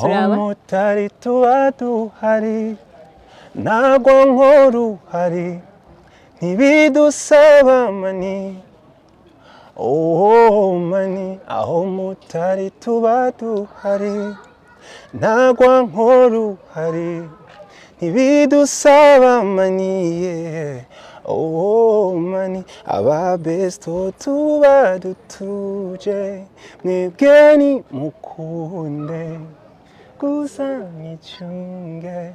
Turaba. Umutari tuba duhari, ntabwo nkora uhari, ntibidusaba money, oh money. Aho mutari tuba duhari, ntabwo nkora uhari, ntibidusaba money, yeah. Oh money. Aba besto tuba dutuje, mwebwe ni mukunde gusa mwicunge.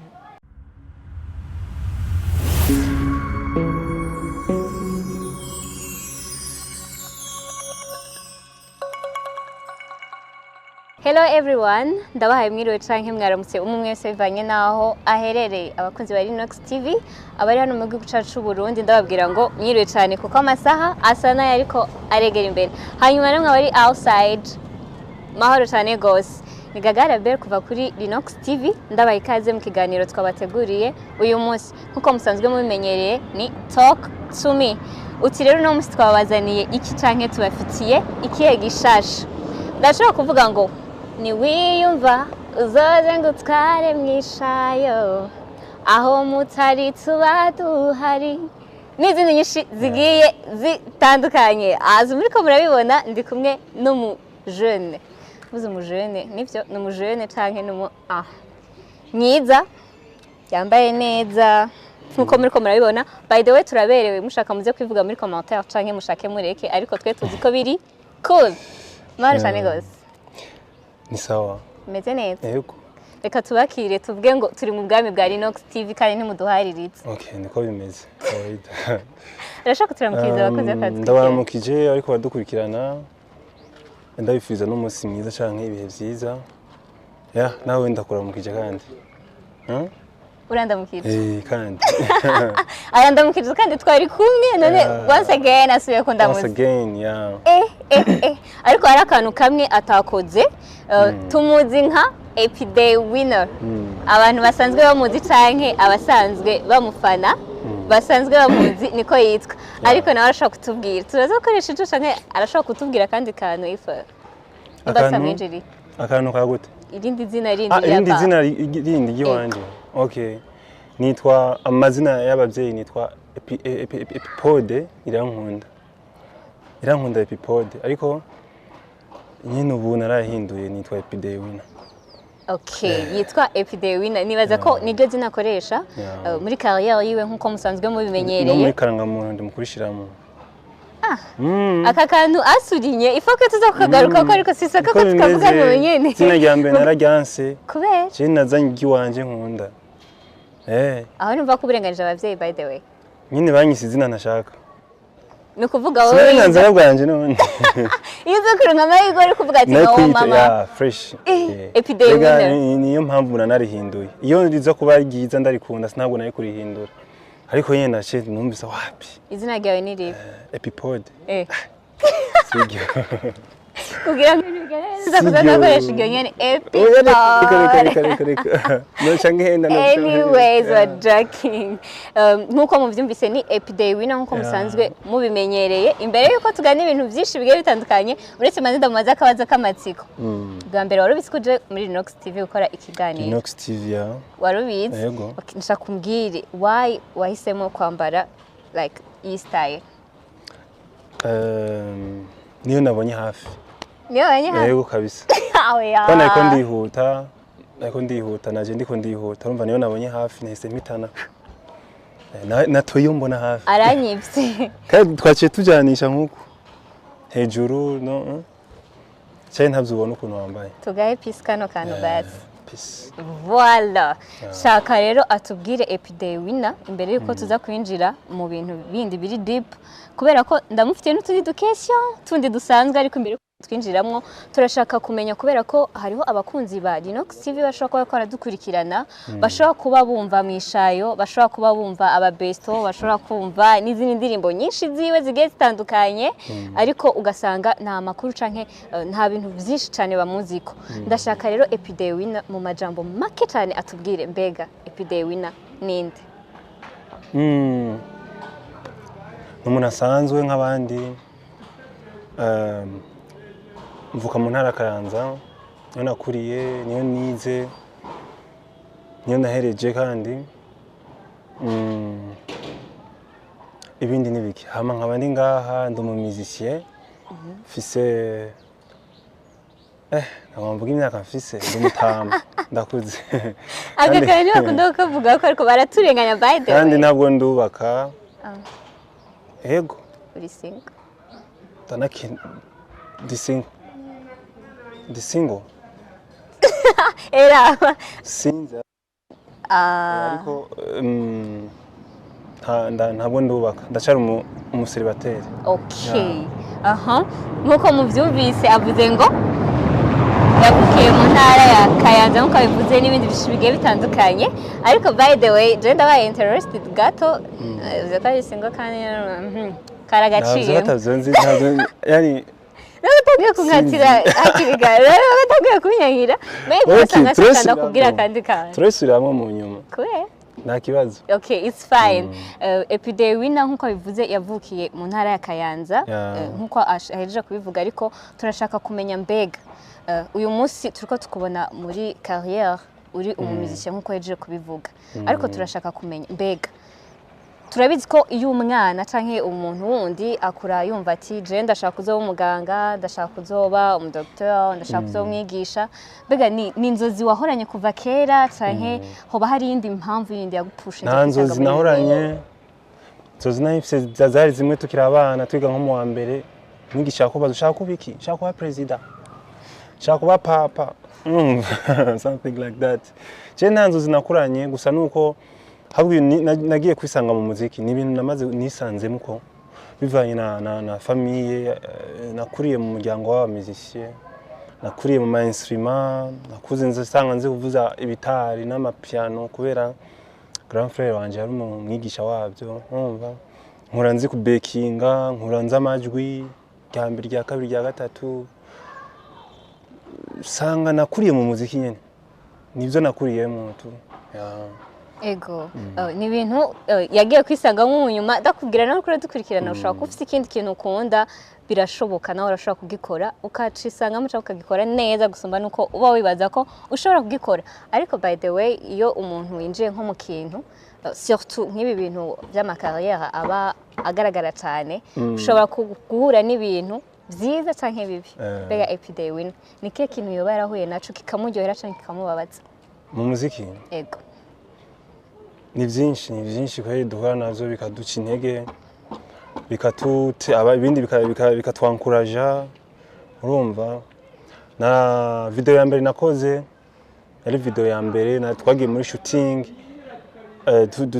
Hello everyone, ndabahaye mwiriwe canke mwaramutse, umwe wese bivanye naho aherereye. Abakunzi ba Linox TV abari hano mu gihugu cacu c'u Burundi, ndababwira ngo mwiriwe cane kuko amasaha asa n'ayo ariko aregera imbere. Hanyuma namwe abari outside, mahoro cane gose. Ni Gagara Bell kuva kuri Linox TV, ndabaha ikaze mu kiganiro twabateguriye uyu munsi. Nkuko musanzwe mubimenyereye, ni Talk to Me. Uti rero uno munsi twabazaniye iki canke tubafitiye ikihe gishasha? Ndashobora kuvuga ngo niwiyumva uzoze ngo utware mwishayo, aho mutari tuba duhari, n'izindi nyinshi zigiye zitandukanye. Azi muriko murabibona, ndi kumwe n'umujene. Mvuze umujene nivyo, ni umujene canke n'umu mwiza yambaye neza nkuko muriko murabibona. By the way, turaberewe. Mushaka muze kwivuga muri commentaire canke mushake mureke, ariko twe tuzi ko biri cool. Mahoro cane gose. Ni sawa. Meze neza. Yego. Reka tubakire, tuvuge ngo turi mu bwami bwa Linox TV kandi ntimuduhariritse. Okay, niko bimeze kawaida. Urashaka kuturamukiriza abakozi bakadukurikirana? Ndabaramukije ariko badukurikirana, ndabifuriza n'umunsi mwiza canke ibihe vyiza. Ya, nawe ndakuramukije kandi. Huh? Urandamukije? Eh, kandi. Arandamukije kandi twari kumwe none. Once again asubiye Once kundamutsa. again, yeah. Eh. Ariko hari akantu kamwe atakoze. Tumuzi nka Epiday Winner. Abantu basanzwe bamuzi canke abasanzwe bamufana basanzwe bamuzi niko yitwa, ariko nawe arashobora kutubwira, turaza gukoresha ico canke arashobora kutubwira akandi kantu if basamwinjiriye. Akantu ka gute? Irindi zina rindi. Ah, irindi yaba. zina rindi ry'iwanje. Okay. Nitwa, amazina y'abavyeyi nitwa Epipode Irankunda. Irankunda Epipode, ariko nyine ubu narahinduye, nitwa Epiday Winner. Okay, yitwa Epiday Winner. Nibaza ko niryo zina akoresha muri carrière yiwe nkuko musanzwe No muri mubimenyereye. karangamuntu ndi mukurishiramo. Aka kantu asurinye ifoke tuza kukagaruka ko, ariko sisaka ko Niko tukavuga bimeze. ngo nyene. Izina rya mbere nararyanse. Kubera? Je nazanye iry'iwanje nkunda. Eh, Aho numva ko uburenganije abavyeyi, by the way. Nyine banyise izina ntashaka. Ni ukuvuga wowe Uburenganzira bwanje none. Iyo uza kuronka amahirwe ari kuvuga ati Nayo no kwiyita mama. ya fresh. Epiday Rega, Winner. niyo mpamvu nanarihinduye. Iyo riza kuba ryiza ndarikunda, sinabwo nari kurihindura. Ariko nyine nace numvise wapi. Izina ryawe ni ribi? Epipode. Siryo. Kugira ngo ibintu bigende neza kuza Siryo. ndakoresha iryo nyene. Oya, reka, reka, Epipode. reka, reka, reka. Noca ngenda noca ngenda. Anyways, we're joking. Nkuko muvyumvise ni Epiday Winner nkuko musanzwe mubimenyereye. Imbere yuko tugana ibintu byinshi bigiye bitandukanye, uretse manze ndamubaza akabazo k'amatsiko. Bwa mbere, wari ubizi ko uje muri Linox TV gukora ikiganiro? Inox TV, ya. Wari ubizi? Yego. Okay, nshaka kumbwire why wahisemo kwambara like iyi style. Niyo nabonye hafi. Niyo wabonye hafi? Yego kabisa. Oya. Ko nariko ndihuta, nariko ndihuta, naje ndiko ndihuta, urumva niyo nabonye hafi nahise mpitana. Natoye iyo mbona hafi. Aranyivye. Kandi twaciye tujanisha nk'uku hejuru no eh? Cyane ntabyo ubona ukuntu wambaye. Tugahe peace kano kantu basi. Peace. Voilà. Shaka rero atubwire Epiday Winner imbere yuko tuza kwinjira mu bintu bindi biri deep, kubera ko ndamufitiye n'utundi du question tundi dusanzwe, ariko imbere yuko twinjiramwo turashaka kumenya, kubera ko hariho abakunzi ba Linox TV bashobora kuba bariko baradukurikirana, bashobora kuba bumva mwishayo, bashobora kuba bumva ababesto, bashobora kumva n'izindi ndirimbo nyinshi ziwe zigiye zitandukanye, ariko ugasanga nta makuru canke nta bintu byinshi cyane bamuziko. Ndashaka rero Epiday Winner mu majambo make cyane atubwire, mbega Epiday Winner ninde? Ni umuntu asanzwe nk'abandi. Mvuka mu ntara ya Kayanza. Niyo nakuriye, niyo nize, niyo nahereje kandi. Ibindi ni biki? Hama nkaba ndi ngaha, ndi umu musicien. Mfise, ntabwo mvuga imyaka mfise, ndi umutama, ndakuze. Aka kantu ntibakunda kukavuga ko, ariko baraturenganya, by the Kandi way. ntabwo ndubaka. Ego. Uri single? Ndanaki, ndi single, ndi single. Era. Sinzi. Ah. Ariko ntabwo ndubaka, ndacyari umu célibataire. Okay, aha nkuko muvyumvise, avuze ngo yavukiye mu ntara ya Kayanza, nkuko abivuze, n'ibindi byinshi bigiye bitandukanye. Ariko by the way, je ndabaye interested gato. Avuze ko ari single kandi Ntabyo. karagaciye. Batavyo nzi, ntabyo yani. Nawe utangiye kunkatira hakiri kare, rero utangiye kunyahira, maybe Okay, usanga ashaka turasubiramwo. ndakubwira akandi kantu. Turasubiramwo mu nyuma. Kubera? Nta kibazo. Okay, it's fine. Epidey Winner, nkuko bivuze, yavukiye mu ntara ya Kayanza, nkuko ahejeje kubivuga. Ariko turashaka kumenya, mbega uyu munsi turiko tukubona muri carrière, uri umu musicien nkuko ahejeje kubivuga, ariko turashaka kumenya, mbega turabizi ko iyo umwana canke umuntu wundi akura yumva ati: "Je ndashaka kuzoba umuganga, ndashaka kuzoba umudocteur, ndashaka kuzoba umwigisha." Mbega ni inzozi wahoranye kuva kera, canke hoba hari iyindi mpamvu yindi yagupushe? Nta nzozi nahoranye. Inzozi nari mfise zari zimwe tukiri abana, twiga nko mu wa mbere, mwigisha kubaza: "Ushaka kuba iki?" "Nshaka kuba perezida, nshaka kuba papa." Urumva? Something like that. Je nta nzozi nakuranye, gusa nuko habwi nagiye kwisanga mu muziki. Ni ibintu namaze nisanzemo ko bivanye na famille. Nakuriye mu muryango w'aba musicien, nakuriye mu ma instrument, nakuze nsanga nzi kuvuza ibitari n'amapiano kubera grand frère wanje yari umwigisha wabyo. Urumva, nkura nzi kubekinga, nkura nzi amajwi rya mbere, rya kabiri, rya gatatu. Sanga nakuriye mu muziki nyene, nibyo nakuriyemo tu, yeah. Ego. Ni ibintu yagiye kwisangamo mu nyuma. Ndakubwira nawe kuri dukurikirana, ushobora kuba ufite ikindi kintu ukunda, birashoboka, nawe urashobora kugikora ukacisangamo cyangwa ukagikora neza gusumba nuko uba wibaza ko ushobora kugikora. Ariko by the way, iyo umuntu winjiye nko mu kintu, surtout nk'ibi bintu by'ama carrière aba agaragara cyane, ushobora guhura n'ibintu byiza canke bibi. Mbega Epidey Winner, ni kihe kintu yoba yarahuye naco kikamuryohera canke kikamubabaza? Mu muziki? Ego. Ni byinshi, ni byinshi kweri duhura navyo bikaduca intege, ibindi bikatwankuraja. Urumva, na video ya mbere nakoze yari video ya mbere na twagiye muri shooting,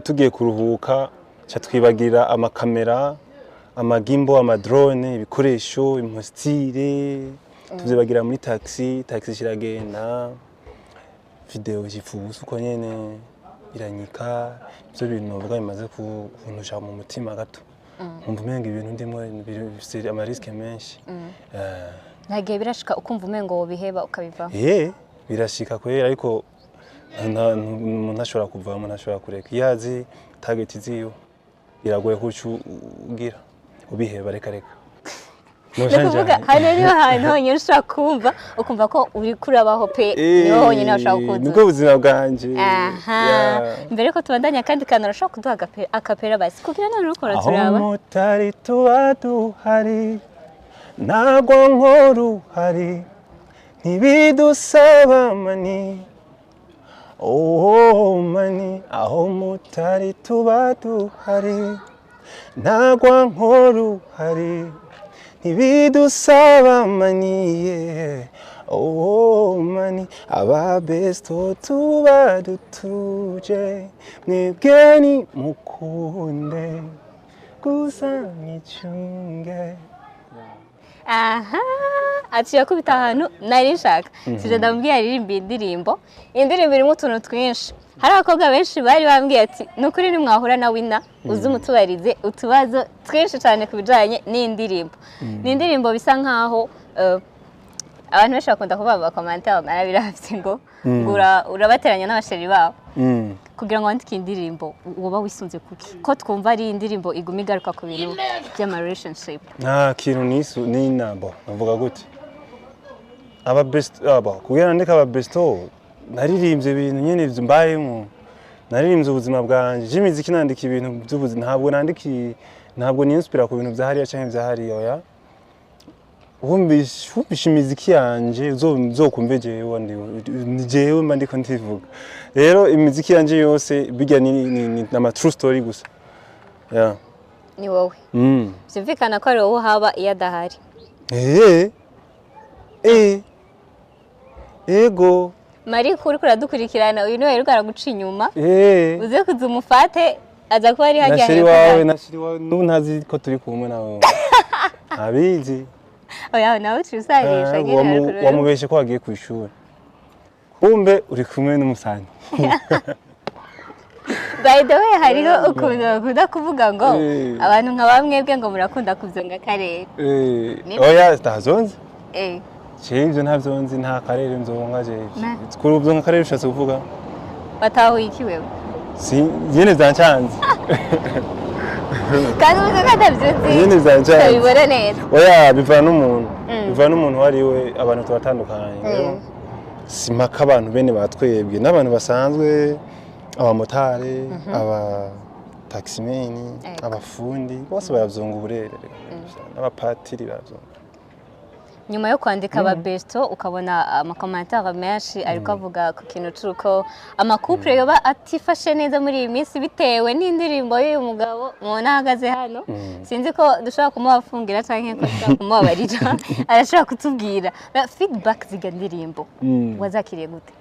tugiye kuruhuka ca twibagira amakamera, ama gimbal, ama drone, ibikoresho, impostire, tuvyibagira muri taxi. Taxi kiragenda, video gipfa uko nyene, iranyika. Ivyo bintu novuga bimaze kuntusha mu mutima gato, nkumva umenga ibintu ndimwo bifise ama risques menshi. Nta gihe birashika ukumva umengo wobiheba, ukabivaho? Birashika kwera, ariko umuntu ntashobora kuvamo, ntashobora kureka. Iyo azi target ziwe, biragoye ko uca ugira ubiheba. Reka reka. Ni ukuvuga hano niho hantu honyine ushobora kumva, ukumva ko uri kurabaho pe, niho honyine washobora kuzuza. Nibwo buzima bwanje. Aha. Yeah. Mbere yuko tubandanya, akandi kantu urashobora kuduha a cappella basi, kugira none uriko Aho uraturaba. mutari tuba duhari, ntabwo nkora uhari, ntibidusaba money, oh money. Aho mutari tuba duhari, ntabwo nkora uhari, ntibidusaba money, yeah. Oh money. Aba besto tuba dutuje, mwebwe ni mukunde gusa mwicunge. Aha, aciye akubita ahantu nari nshaka. Sije ndamubwiye aririmba indirimbo. Indirimbo irimo utuntu twinshi. Hari abakobwa benshi bari bambwiye ati: "Ni ukuri nimwahura na Wina, uze umutubarize utubazo twinshi cyane ku bijyanye n'indirimbo." Ni indirimbo bisa nkaho abantu benshi bakunda kuvuga mu ma commentaires, narabiravye, ngo urabateranya n'aba chéri babo. Kugira ngo wandike indirimbo, woba wisunze kuki, ko twumva ari indirimbo iguma igaruka ku bintu by'ama relationship? Nta kintu nisu ninabo, navuga gute. Aba best, aba kugira nandike aba besto, naririmbye ibintu nyene ivyo mbayemo, naririmbye ubuzima bwanje. Je imiziki nandika ibintu by'ubuzima, ntabwo nandika, ntabwo ninspira ku bintu vya hariya canke vya hariya, oya. Wumvishe imiziki yanje, uzokumve jewe ni jewe mba ndiko ndivuga. Rero imiziki yanje yose bijya ni ama true story gusa, yeah. Ni wowe. Byumvikana ko ari wowe uhaba iyo adahari. Eh, ego. Mariko, uriko uradukurikirana, uyu niwe ariko araguca inyuma. Uze kuza umufate, aza kuba ari Na hajya chéri hepfo. wawe, na chéri wawe n'ubu ntazi ko turi kumwe nawe, abizi. Oya, nawe uciye usarisha nyine, ariko rero- Wamubeshe ko wagiye ku ishuri, kumbe uri kumwe n'umusanyi. By the way, hariho ukuntu bakunda kuvuga ngo abantu nka bamwebwe ngo murakunda kuvyonga akarere. Oya, ntazonzi. Je ivyo ntavyo nzi, nta karere nzonga je. Kuri ubu akarere ushatse kuvuga? Batahuye iki wewe? Si nyene vyancanze. Kandi uzi ko atavyo uzi. Nyene vyancanze. Utabibona neza. Oya, bivana n'umuntu, bivana n'umuntu uwo ari we. Abantu tubatandukanye. Rero simpaka abantu bene batwebwe n'abantu basanzwe, abamotari, aba taximen, abafundi, bose baravyonga uburere, n'abapatiri baravyonga. Nyuma yo kwandika aba besto, ukabona ama commentaires menshi ariko avuga ku kintu c'uko ama couple yoba atifashe neza muri iyi minsi bitewe n'indirimbo y'uyu mugabo mubona ahagaze hano. Sinzi ko dushobora kumubafungira canke ko dushobora kumubabarira, arashobora kutubwira. Feedback z'iga ndirimbo wazakiriye gute?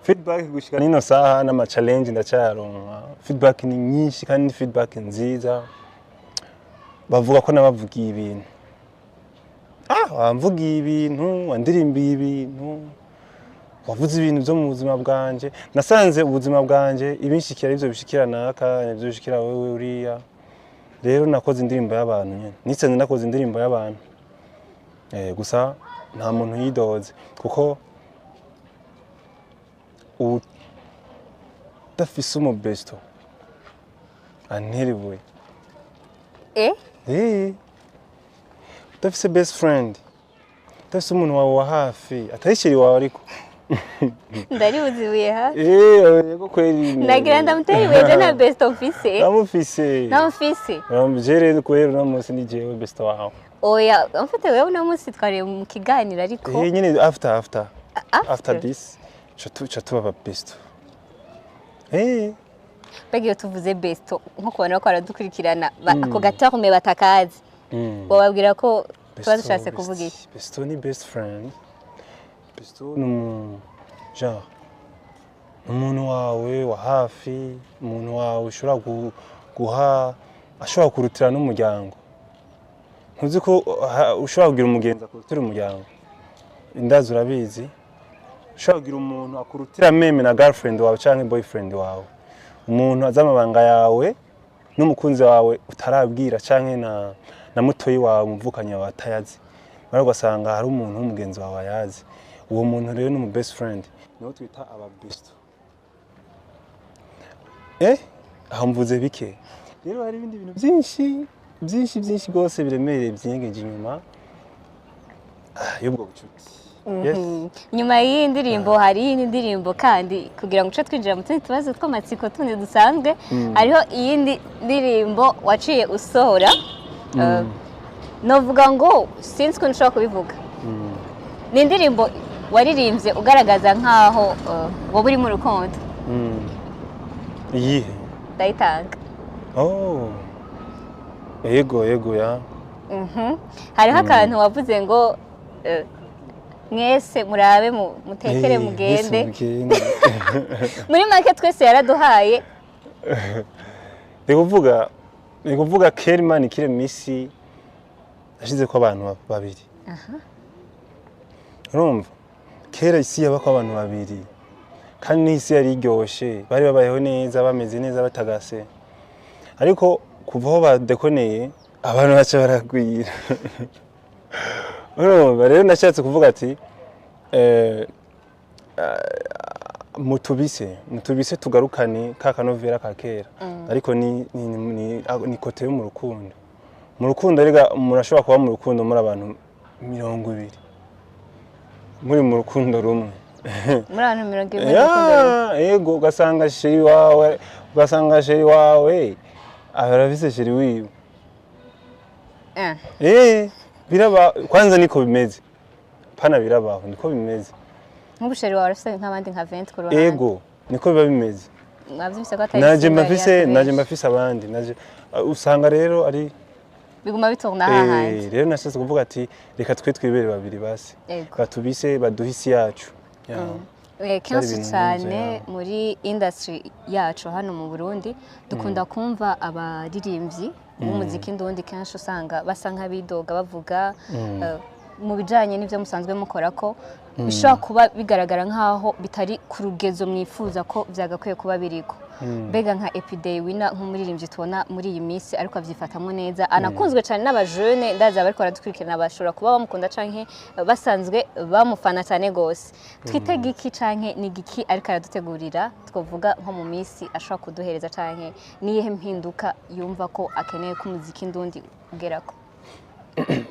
Feedback gushika nino saha n'ama challenge ndacyaronka. Feedback ni nyinshi kandi ni feedback nziza. Bavuga ko nabavugiye ibintu, wamvugiye ibintu, wandirimbiye ibintu, wavuze ibintu byo mu buzima bwanje. Nasanze ubuzima bwanje ibinshikira arivyo bishikira naka, nivyo bishikira wewe uriya. Rero nakoze indirimbo y'abantu nyene, nisanze nakoze indirimbo y'abantu. Gusa nta muntu yidoze, kuko udafise umubesto antera ibuye. Udafise best friend, udafise umuntu wawe wa hafi, atari chéri wawe ariko. Ndaribuze ibuye hafi. Yego kweri. Ndagira ndamutera ibuye, je nta besto mfise. Ndamufise. Ntamufise. Je rero kubera uno munsi ni jewe besto wawe. Oya, mfite wewe uno munsi twariye mu kiganiro ariko. Nyine after after. After this ca tuba aba besto. Mbega iyo tuvuze besto, nko kubona ko baradukurikirana ako ga terme batakazi, wababwira ko tuba dushatse kuvuga iki? Besto ni best friend. Besto ni genre ni umuntu wawe wa hafi, umuntu wawe ushobora guha, ashobora kurutira n'umuryango. Ntuzi ko ushobora kugira umugenzi akurutira umuryango? Indazi urabizi, ushobora kugira umuntu akurutira même na girlfriend wawe canke boyfriend wawe, umuntu azi amabanga yawe n'umukunzi wawe utarabwira, canke na mutoyi wawe, umuvukanyi wawe atayazi, mara ugasanga hari umuntu w'umugenzi wawe ayazi. Uwo muntu rero ni umu best friend, niwo twita aba besto. Aho mvuze bike. Rero hari ibindi bintu byinshi byinshi byinshi rwose biremereye byinyegeje inyuma y'ubwo bucuti, yes. Nyuma y'iyi ndirimbo hari iyindi ndirimbo kandi, kugira ngo uce twinjira mu tundi tubazo tw'amatsiko tundi dusanzwe. Hariho iyindi ndirimbo waciye usohora. Novuga ngo sinzi ukuntu ushobora kubivuga. Ni indirimbo waririmbye ugaragaza nk'aho wowe uri mu rukundo. Iyihe? Ndayitanga. Oh, yego yego, ya. Hariho akantu wavuze ngo mwese murabe mutekere, mugende. Mwese mugende. Muri make twese yaraduhaye. Ni kuvuga kera Imana ikiri isi yashize ko abantu babiri. Urumva kera isi yabako abantu babiri, kandi n'isi yari iryoshe, bari babayeho neza, bameze neza, batagase. Ariko kuva aho badekoneye, abantu baca baragwira. Urumva rero nashatse kuvuga ati mutubise mutubise tugarukane ka kanovera ka kera. Ariko ni côté yo mu rukundo. Mu rukundo rega murashobora kuba mu rukundo muri abantu 20. Muri mu rukundo rumwe. Muri abantu 20 mu rukundo rumwe. Ya, ego, ugasanga chéri wawe arafise chéri wiwe. Biraba kwanza, niko bimeze, pana birabaho, niko bimeze. Nk'ubu chéri wawe arafise nk'abandi nka 20 ku ruhande? Ego, niko biba bimeze. Mwavyumvise ko atari Naje single mbafise, yari naje mbafise abandi, naje usanga rero ari biguma bitorna hahandi. Rero nashatse kuvuga ati reka twe twibere babiri basi, batubise baduhe isi yacu. Ya. Kenshi ibintu cyane nk'ivyo, ya. muri industry yacu hano mu Burundi dukunda kumva abaririmbyi b'umuziki ndundi, kenshi usanga basa nk'abidoga bavuga mu bijanye n'ivyo musanzwe mukora ko bishobora kuba bigaragara nk'aho bitari ku rugezo mwifuza ko vyagakwiye kuba biriko. Mbega nka Epiday Winner, nk'umuririmbyi tubona muri iyi minsi ariko avyifatamwo neza, anakunzwe cyane n'abajene, ndazi abariko baradukurikirana bashobora kuba bamukunda canke basanzwe bamufana cyane gose, twitege iki canke ni igiki ariko aradutegurira, twavuga nko mu minsi ashobora kuduhereza, canke niyihe mpinduka yumva ko akeneye ko umuziki ndundi ugerako?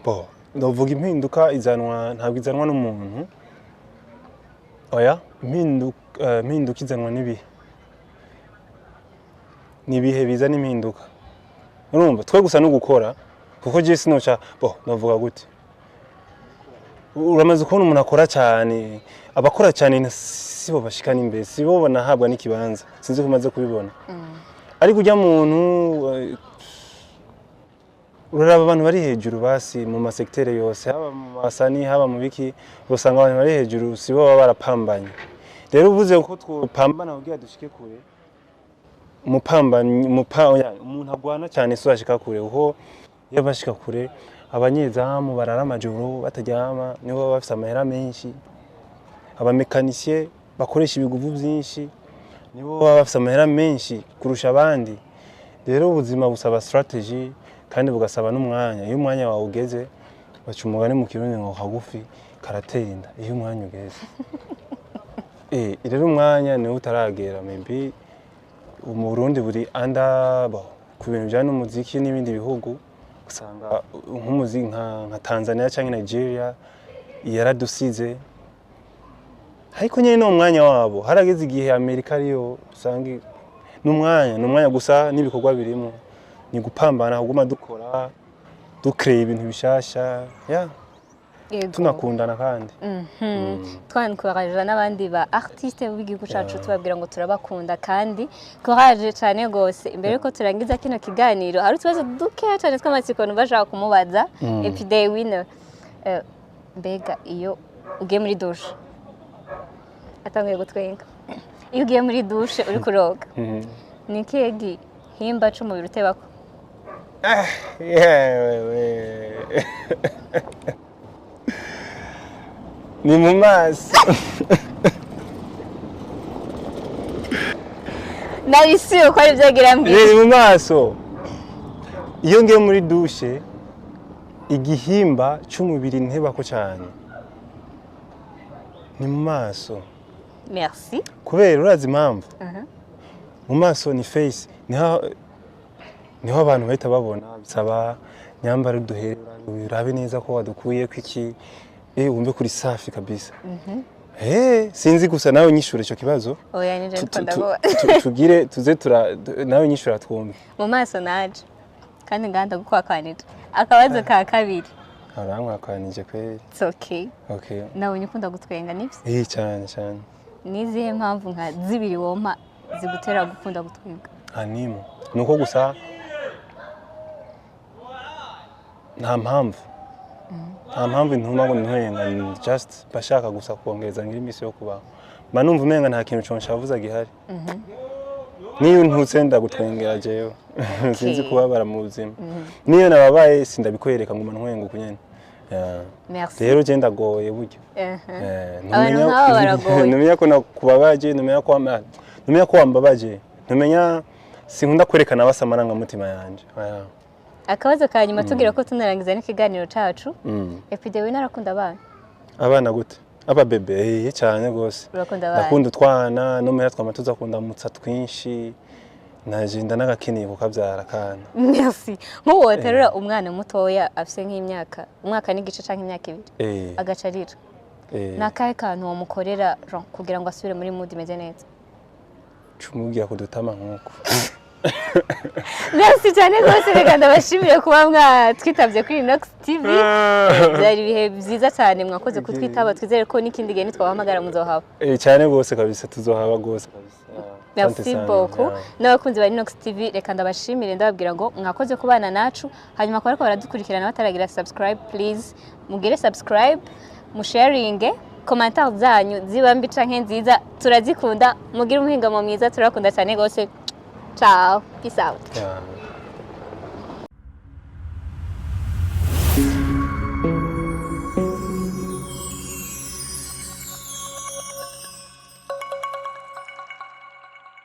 Bo, ndavuga impinduka izanwa, ntabwo izanwa n'umuntu, oya. Impinduka izanwa n'ibihe, n'ibihe bizana impinduka. Urumva, twe gusa no gukora, kuko je sinoca bo navuga gute, uramaze kubona umuntu akora cyane, abakora cyane sibo bashikana imbere, sibo banahabwa n'ikibanza. Sinzi ko umaze kubibona, ariko ujya muntu uraraba abantu bari hejuru basi mu masektere yose, haba mu masani, haba mu biki, usanga abantu bari hejuru sibo baba barapambanye. Rero uvuze ko twopambana kugira dushike kure, umupambanyi oya, umuntu agwana cyane so ashika kure, kuko iyo bashika kure abanyezamu barara amajoro bataryama nibo baba bafise amahera menshi, abamekanisiye bakoresha ibiguvu byinshi nibo baba bafise amahera menshi kurusha abandi. Rero ubuzima busaba strategy kandi bugasaba n'umwanya. Iyo umwanya wawe ugeze, baca umugani mu Kirundi ngo kagufi karatera inda. Iyo umwanya ugeze, rero umwanya niwo utaragera. Maybe mu Burundi buri under bo ku bintu bijyanye n'umuziki n'ibindi bihugu, usanga nk'umuziki nka Tanzania cyangwa Nigeria yaradusize, ariko nyine ni umwanya wabo. Harageze igihe Amerika ariyo usanga ni umwanya gusa n'ibikorwa birimo ni gupambana, kuguma dukora, dukreye ibintu bishasha ya. Tunakundana kandi. Twankoraje n'abandi ba artiste b'igihugu cacu, tubabwira ngo turabakunda kandi courage cyane gose. Imbere yuko turangiza kino kiganiro, hari utubazo dukeya cyane tw'amatsiko numva ashaka kumubaza Epiday Winner. Mbega iyo ugiye muri douche, atanguye gutwenga, iyo ugiye muri douche uri kuroga, ni ikihe gihimba c'umubiri utebako? Yewe, ni mu maso. Nabisiwe ko ari byo agira mbwira. Ni mu maso. Iyo ngiye muri douche, igihimba c'umubiri ntebako cyane ni mu maso. Merci. Kubera urazi impamvu? Mu maso ni face, niho abantu bahita babona. Bisaba nyambara uduhere, urabe neza ko wadukuye ko iki, wumve kuri safi kabisa. Sinzi gusa nawe nyishure ico kibazo. Oya, nije ndikunda Tugire tuze tura nawe nyishura twumve. Mu maso naje kandi nganda gukwakwanira. Akabazo ka kabiri. Arankwakanije kweri. It's okay. Okay. Nabonye ukunda gutwenga, nibyo? Cyane cyane. Ni izihe mpamvu nka zibiri wompa zigutera gukunda gutwenga? Animo nuko gusa, nta mpamvu intuma ngo ntwenga, ni just bashaka gusa kongereza ngira iminsi yo kubaho. Mba numva umenga nta kintu conshavuza gihari. Niyo ntutse ndagutwengera jewe, sinzi kubabara mu buzima. Niyo nababaye sindabikwereka, nguma ntwenga uko nyene. Yeah. Merci. Rero je ndagoye buryo. Abantu nk'aba baragoye. Ntumenya ko nakubabaje, ntumenya ko wambabaje, ntumenya, sinkunda kwerekana basa amarangamutima yanje. Oya. Akabazo ka nyuma tubwira ko tunarangiza n'ikiganiro cacu. Epidewe narakunda abana? Abana gute? Aba bébé? Cyane gose. Urakunda abana? Ndakunda utwana, no muhira twama tuza kundamutsa twinshi. Naje ndanagakeneye kukabyara akana. Merci. Nk'ubu woterura umwana mutoya afise nk'imyaka umwaka n'igice canke imyaka 2, agaca arira, Ni akahe kantu wamukorera genre, kugira ngo asubire muri mood imeze neza? Cumubwira kudutama nk'uko. Merci cyane rwose. Reka ndabashimire kuba mwatwitabye kuri Inox TV. Byari ibihe byiza cyane, mwakoze kutwitaba. Twizere ko n'ikindi gihe nitwabahamagara muzohaba. Eh, cyane rwose kabisa, tuzohaba rwose kabisa. Merci Asante sana, beaucoup. yeah. N'abakunzi ba Inox TV, reka ndabashimire, ndababwira ngo mwakoze kubana nacu. Hanyuma kuba ariko baradukurikirana bataragira subscribe, please mugire subscribe, musharinge, commentaire zanyu ziba mbi canke nziza turazikunda. Mugire umuhingamo mwiza, turakunda cyane rwose. Ciao, peace out. Yeah.